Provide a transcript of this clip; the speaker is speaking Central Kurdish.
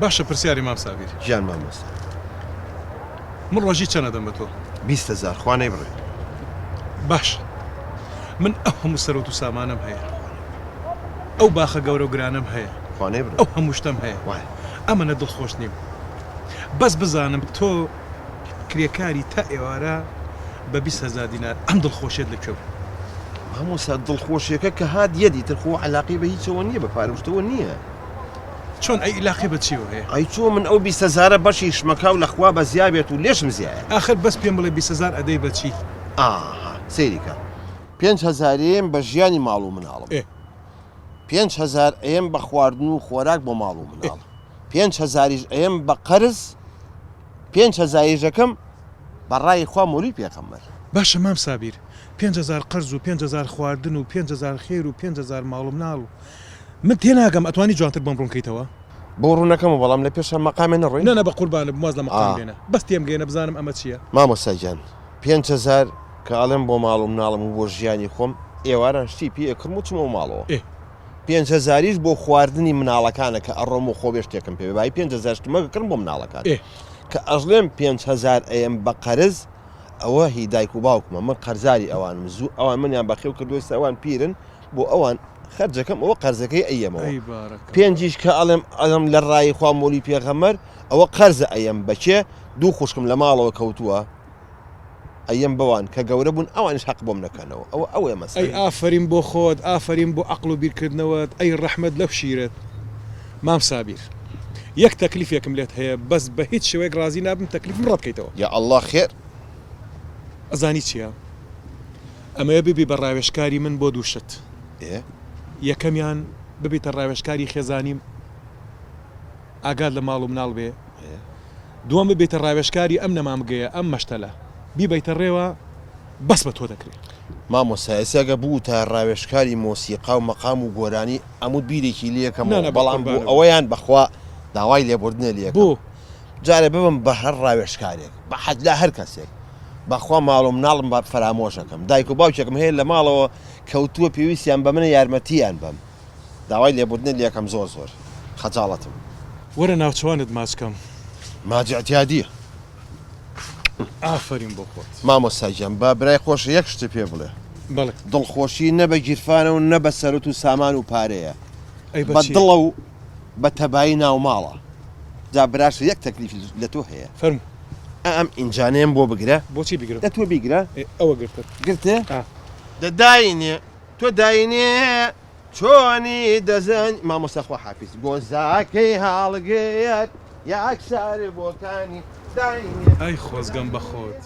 باشە پرسیاری مام سابیر. گیان مامۆستا. من ڕۆژی چەند ئەدەم بە تۆ؟ 20 هەزار خوا نەیبڕێ. باشە من ئەو هەموو سەرەوت و سامانەم هەیە ئەو باخە گەورە و گرانەم هەیە خوا نەیبڕێ. ئەو هەموو شتەم هەیە وایە. ئەمەنە دڵخۆش نیم بەس بزانم تۆ کرێکاری تا ئێوارە بە 20 هەزار دینار ئەم دڵخۆشیەت لە کوێ بوو؟ مامۆستا دڵخۆشیەکە کە هات یەت ئیتر خۆ عەلاقەی بە هیچەوە نییە بە پارە و شتەوە نییە. چۆن ئەی ئیلاقەی بە چیەوە هەیە؟ ئەی چۆن من ئەو 20 هەزارە بەشی شمەکاو لە خوا بە زیا بێت و لێشم زیایە. ئاخر بەس پێم بڵێ 20 هەزار ئەدەی بە چی؟ ئاها سەیری کە 5000 ئەیەم بە ژیانی ماڵ و مناڵم. ئێ. 5000 ئەیەم بە خواردن و خۆراک بۆ ماڵ و مناڵ. پێنج هەزاریش ئەیەم بە قەرز پێنج هەزاریشەکەم بە ڕای خوا مۆری پێغەمبەر. باشە مام سابیر 5000 قەرز و 5000 خواردن و 5000 خێر و 5000 ماڵ و مناڵ و من تێناگەم ئەتوانی جوانتر بۆم ڕوون کەیتەوە؟ بۆ ڕوون ئەکەمەوە بەڵام لە پێشا مەقامێ نەڕۆین؟ نا نا بە قوربانت بم واز لە مەقام بێنە بەس تێمگەیەنە بزانم ئەمە چییە؟ مامۆستا گیان 5000 کە ئەڵێم بۆ ماڵ و مناڵم و بۆ ژیانی خۆم ئێواران شتی پێ ئەکڕم و چمەوە ماڵەوە. پێنج هەزاریش بۆ خواردنی مناڵەکانە کە ئەڕۆم و خۆ بێ شتێکم پێ بێ بایی 5000 شتمە کڕم بۆ مناڵەکان کە ئەژڵێم 5000 ئەیەم بە قەرز ئەوە هی دایک و باوکمە من قەرزاری ئەوانم زوو ئەوان منیان بەخێو کردووە ئێستا ئەوان پیرن بۆ ئەوان خەرجەکەم ئەوە قەرزەکەی ئەیەمەوە پێنجیش کە ئەڵێم ئەڵێم لە ڕای خوا مۆلی پێغەمەر ئەوە قەرزە ئەیەم بەکێ دوو خوشکم لە ماڵەوە کەوتووە ئەیەم بەوان کە گەورە بوون ئەوانیش حەق بۆم نەکەنەوە ئەوە ئەوەیە ئەی مەسەلە. ئافەرین بۆ خۆت ئافەرین بۆ عەقڵ و بیرکردنەوەت ئەی ڕەحمەت لەو شیرەت مام سابیر یەک تەکلیفێکم لێت هەیە بەس بە هیچ شێوەیەک ڕازی نابم تەکلیفم ڕەت کەیتەوە. یا اللە خێر. ئەزانی چیە ئەمەوێ ببی بە ڕاوێژکاری من بۆ دوو شت ئێ. یەکەمیان ببیتە ڕاوێژکاری خێزانیم ئاگات لە ماڵ و مناڵ بێ دووەم ببیتە ڕاوێژکاری ئەم نەمامگەیە ئەم مەشتەلە بیبەیتە ڕێوە بەس بە تۆ دەکرێ. مامۆستا ئێستا گەر بووتایە ڕاوێژکاری مۆسیقا و مەقام و گۆرانی ئەموت بیرێکی لێ نا کەمەوە نا بەڵام بۆ بەقوربانت بم. ئەوەیان بەخوا داوای لێبوردنێ لێ بۆ؟ کەم جارێ ببم بە هەر ڕاوێژکارێک بە حەد لا هەر کەسێک بەخوا ماڵ و مناڵم بە فەرامۆش ئەکەم دایک و باوکێکم هەیە لە ماڵەوە کەوتووە پێویستیان بە منە یارمەتیان بەم داوای لێبوردنت لێکەم زۆر زۆر خەجاڵەتم. وەرە ناوچەوانت ماچ کەم. ماچ ئیعتیادیە. ئافەرین بۆ خۆت. مامۆستا گیان با برای خۆش یەک شتت پێ بڵێ. بەڵێ. دڵخۆشی نە بە گیرفانە و نە بە سەروت و سامان و پارەیە. ئەی بە بە چیە؟ دڵە و بە تەبایی ناو ماڵە. جا براش یەک تەکلیف لە تۆ هەیە. فەرموو. ئا ئەم ئینجانەیەم بۆ بگرە. بۆچی بیگرم؟ دە تۆ بیگرە. ئێ ئەوە گرتت. گرتێ؟ ئا. دە داینێ تۆ داینێ چۆنی دەزانی مامۆستا خوا حافیز گۆزاکەی هەڵگرت یەکسەر بۆکانی داینێ. ئەی خۆزگەم بە خۆت.